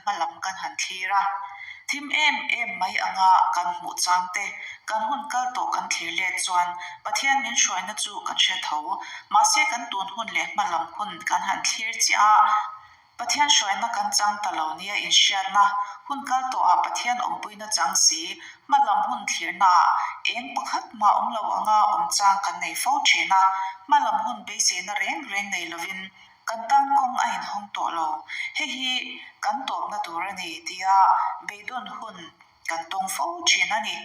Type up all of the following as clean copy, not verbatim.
hma lam kan han thlir a. Thim em em mai anga kan hmuh chang te, kan hun kal tawh kan thlir let chuan Pathian min hruaina chu kan hre tho. Mahse kan tun hun leh hma lam hun kan han thlir chiah a, Pathian hruaina kan chang ta lo nia inhriatna hun kal tawhah Pathian awmpuina chang si, hma lam hun thlirnaah eng pakhat mah awm lo anga awm chang kan nei fo thin a, hma lam hun beiseina reng reng nei lovin kan tan kawng a inhawng tawh lo. Hei hi kan tawpna tur a ni tia beidawn hun kan tawng fo thin a ni.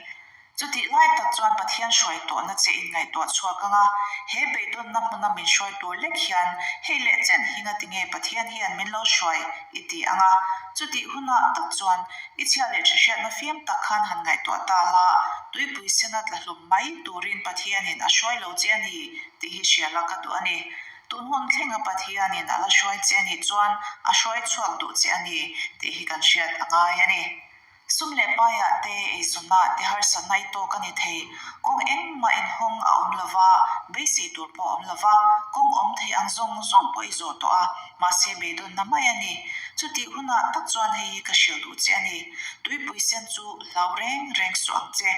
Chutih lai tak chuan Pathian hruai tawhna che inngaihtuah chhuak ang a, he beidawnna hmuna min hruai tur lek hian hei leh chen hi ngatinge Pathian hian min lo hruai i ti ang a. Chutih hunah tak chuan i chhia leh ṭhahriatna fim tak khan han ngaihtuah ta la, tuipui sena tla hlum mai turin Pathianin a hruai lo che a ni tih hi hria la ka duh a ni. Tun hun thlenga Pathianin a la hruai che a nih chuan a hruai chhuak duh che a ni tih hi kan hriat a ngai a ni. Sum leh paiah te, eizawnah te harsatna i tawk a ni thei. Kawng engmah inhawng a awm lo va, beisei tur pawh a awm lo va, kawng awm thei ang zawng zawng pawh i zawh tawh a, mahse beidawnna mai a ni. Chutih hunah tak chuan hei hi ka hrilh duh che a ni. Tuipui sen chu hlau reng reng suh ang che.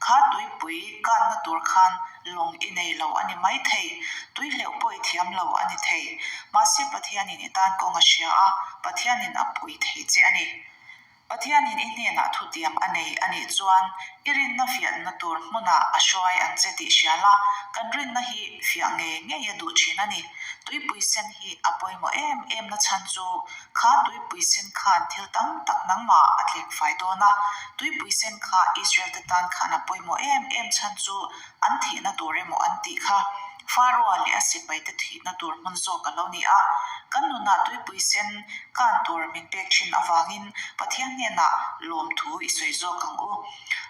Kha tuipui kanna tur khan lawng i nei lo a ni mai thei. Tui hleuh pawh i thiam lo a ni thei. Mahse Pathianin i tan kawng a hria a, Pathianin a pui thei che a ni. Pathianin i hnenah thutiam a nei a nih chuan i rinna fiahna tur hmunah a hruai ang che tih hria la, kan rinna hi fiah ngei ngei a duh thin a ni. Tuipui sen hi a pawimawh em em na chhan chu kha tuipui sen khan thil tam tak nangmah a tleng fai dawn a, tuipui sen kha Israel te tan khan a pawimawh em em chhan chu an thihna tur emaw an tih kha Faroa leh a sipaite thihna tur hmun zawk a lo ni a. Kan nunah tuipui sen kan tur min pek thin avangin Pathian hnenah lawmthu i sawi zawk ang u.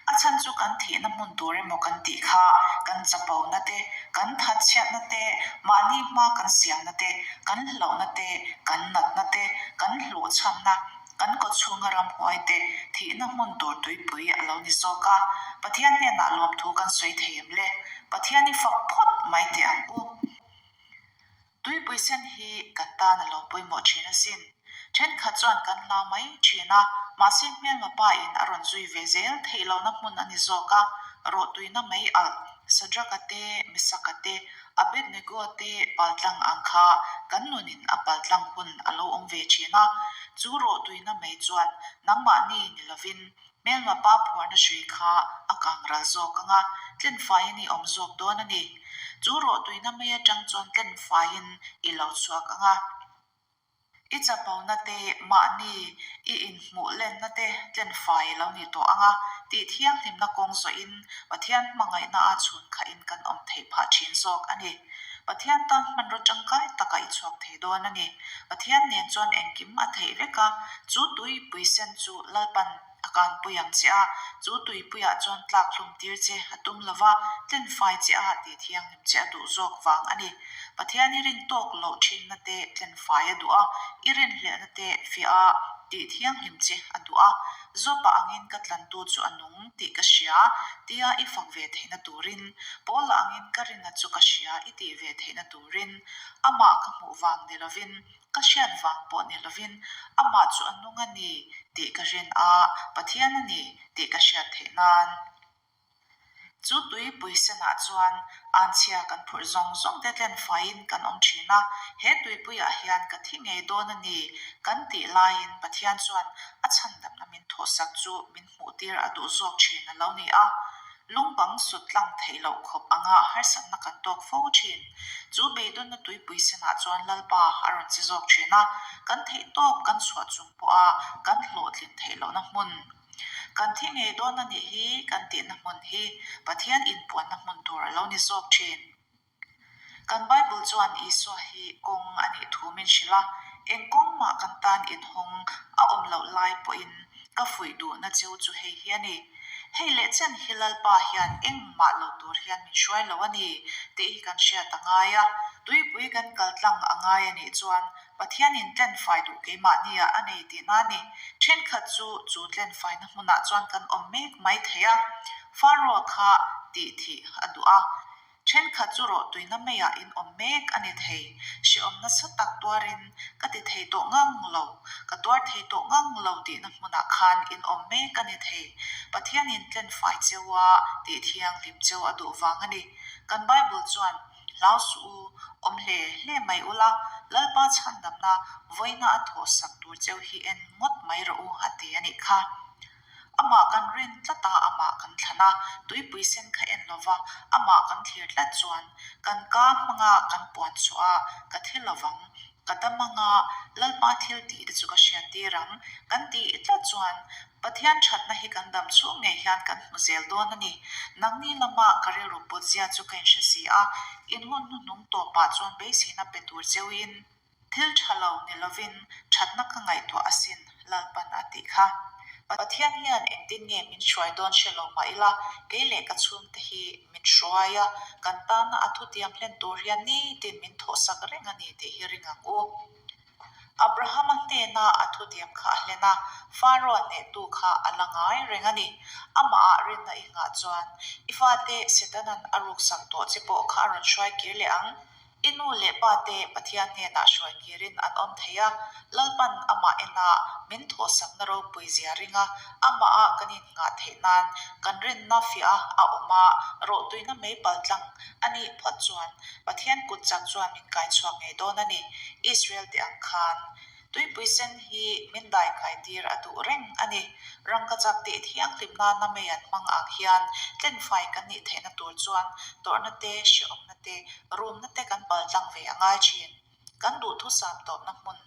A chhan chu kan thihna hmun tur emaw kan tih kha kan chapona te, kan thatchhiatna te, mahni hma kan siamna te, kan hlauhna te, kan natna te, kan hlawhchhamna, Kan kawchhunga ramhuai te thihna hmun tur tuipui a lo ni zawk a, Pathian hnenah lawmthu kan sawi thei em le? Pathian i fak phawt mai teh ang u. Tuipui sen hi kan tan a lo pawimawh thin asin. Thenkhat chuan kan hlau mai thin a, mahse hmelma pa in a rawn zui ve zel theih lohna hmun a ni zawk a, rawhtuina mei alh Sadraka te, Mesaka te, Abednego te paltlang ang kha kan nunin a paltlang hun a lo awm ve thin a, chu rawhtuina mai chuan nangmahni ni lovin hmelma pa phuarna hrui kha a kang ral zawk ang a, tlenfaiin i awm zawk dawn a ni. Chu rawhtuina mai atang chuan tlenfaiin i lo chhuak ang a. I chapona te, mahni i inhmuh lenna te tlenfai lo ni tawh ang a, tih thianghlimna kawng zawhin Pathian hmangaihna a chhun khahin kan awm theih phah thin zawk a ni. Pathian tan hmanraw tangkai takah i chhuak thei dawn a ni. Pathian nen chuan engkim a theih vek a, chu tuipui sen chu Lalpan A kanpui ang che a, chu tuipuiah chuan tlak hlum tir che a tum lo va, tlenfai che a tih thianghlim che a duh zawk vang a ni. Pathian i rin tawk loh thinna te tlenfai a duh a, i rinhlelhna te fiah a tih thianghlim che a duh a. Zawpa angin ka tlantu chu a nung tih ka hria, tia i fak ve theihna turin, Paula angin ka rinna chu ka hria i tih ve theihna turin, amah ka hmuh vang ni lovin, Ka hriat vang pawh ni lovin amah chu a nung a ni tih ka rin a, Pathian a ni tih ka hriat theih nan. Chu tuipui senah chuan anchhia kan phurh zawng zawng te tlen faiin kan awm thin a, he tuipuiah hian ka thi ngei dawn a ni kan tih laiin Pathian chuan a chhandamna min thawhsak chu min hmuhtir a duh zawk thin a lo ni a. Lungbang sut tlang theih loh khawp anga harsatna kan tawk fo thin. Chu beidawnna tuipui senah chuan Lalpa a rawn che zawk thin a, kan theih tawp kan chhuah chung pawha kan hlawhtlin theih lohna hmun. Kan thi ngei dawn a nih hi kan tihna hmun hi Pathian inpuanna hmun tur a lo ni zawk thin. Kan Bible chuan Isua hi kawng a nih thu min hrilh a, eng kawng mah kan tan inhawng a awm loh lai pawhin ka fuih duhna cheu chu hei hi a ni. Hei leh chen hi Lalpa hian engmah lo tur hian min hruai lo a ni tih hi kan hriat a ngai a, tuipui kan kal tlang a ngai a nih chuan Pathianin tlenfai duh keimahniah a nei tihna a ni. Thenkhat chu chu tlenfaina hmunah chuan kan awm mek mai thei a, Pharaoh kha tih thih a duh a. Thenkhat chu rawhtuina meiah in awm mek a ni thei. Hrehawm nasa tak tuarin ka ti thei tawh ngang lo, ka tuar thei tawh ngang lo tihna hmunah khan in awm mek a ni thei. Pathianin tlenfai cheu a tih thianghlim cheu a duh vang a ni. Kan Bible chuan Hlau suh u, awm hle hle mai ula, Lalpa chhandamna vawiina a thawhsak tur cheu hi en ngawt mai rawh u a ti a nih kha. Amah kan rin tlat a, amah kan thlan a, tuipui sen kha en lova amah kan thlir tlat chuan kan ka hmanga kan puan chhuah a, ka thi lovang, ka dam anga Lalpa thil tih te chu ka hriat tir ang kan tih tlat chuan Pathian thatna hi kan dam chhung ngei hian kan hmu zel dawn a ni. Nangni lama ka rilru put zia chu ka inhre si a, in hun hnuhnung tawpah chuan beiseina pe tur cheuhin thil tha lo ni lovin thatna ka ngaihtuah asin Lalpan a tih kha. Pathian hian engtin nge min hruai dawn hre lo mah ila, kei leh ka chhungte hi min hruai a, kan tana a thutiam hlen tur hian nitin min thawhsak reng a ni tih hi ring ang u. Abrahama hnena a thutiam kha a hlen a, Pharaoh hnehtu kha a la ngai reng a ni. Amahah rinna i nghah chuan i fate Setanan a ruksak tawh che pawh kha a rawn hruai kir leh ang. I nu leh pa te Pathian hnenah hruai kirin an awm thei a, Lalpan amah enah min thawhsakna ropui zia ring a, amahah kan innghah theih nan kan rinna fiah a awm a, rawhtuina mei paltlang a nih phawt chuan Pathian kut chak chuan min kai chhuak ngei dawn a ni. Israel te ang khan Tuipui sen hi min dai kai tir a duh reng a ni. Rangkachak tih thianghlim nana mei an hmang ang hian tlenfai kan nih theihna tur chuan tawrhna te, hrehawmna te, rumna te kan paltlang ve a ngai thin. Kan duhthusam tawpna hmun,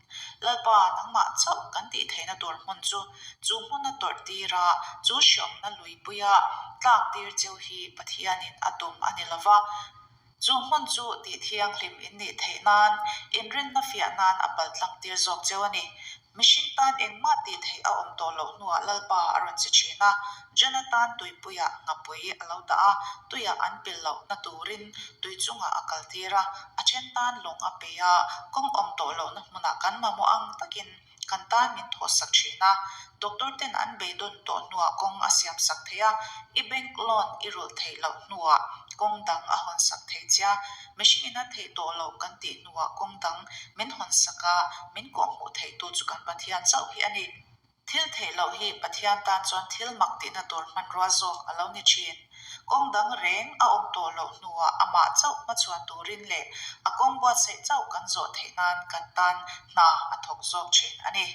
Lalpa nangmah chauh kan tih theihna tur hmun chu, chu hmuna tawrh tira chu hrehawmna luipuia tlak tir cheu hi Pathianin a tum a ni lova. Chu hmun chu tih thianghlim in nih theih nan, inrinna fiah nan a paltlang tir zawk cheu a ni. Mihring tan engmah tih theih a awm tawh loh hnuah Lalpa a rawn che thin a, Jona tan tuipuiah ngapui a lo dah a, tuiah an pil lohna turin tui chungah a kal tir a, a then tan lawng a pe a, kawng awm tawh lohna hmunah kan mamawh ang takin kan tan min thawhsak thin a, doctor ten an beidawn tawh hnuah kawng a siam sak thei a, i bank loan i rulh theih loh hnuah kawng dang a hawn sak thei chia, mihring in a theih tawh loh kan tih hnuah kawng dang min hawn sak a, min kawhhmuh theih tu chu kan Pathian chauh hi a ni. Thil theih loh hi Pathian tan chuan thil mak tihna tur hmanrua zawk a lo ni thin. Kawng dang reng a awm tawh loh hnuah amah chauh hmachhuan turin leh a kawng buatsaih chauh kan zawh theih nan kan tan hna a thawk zawk thin a ni.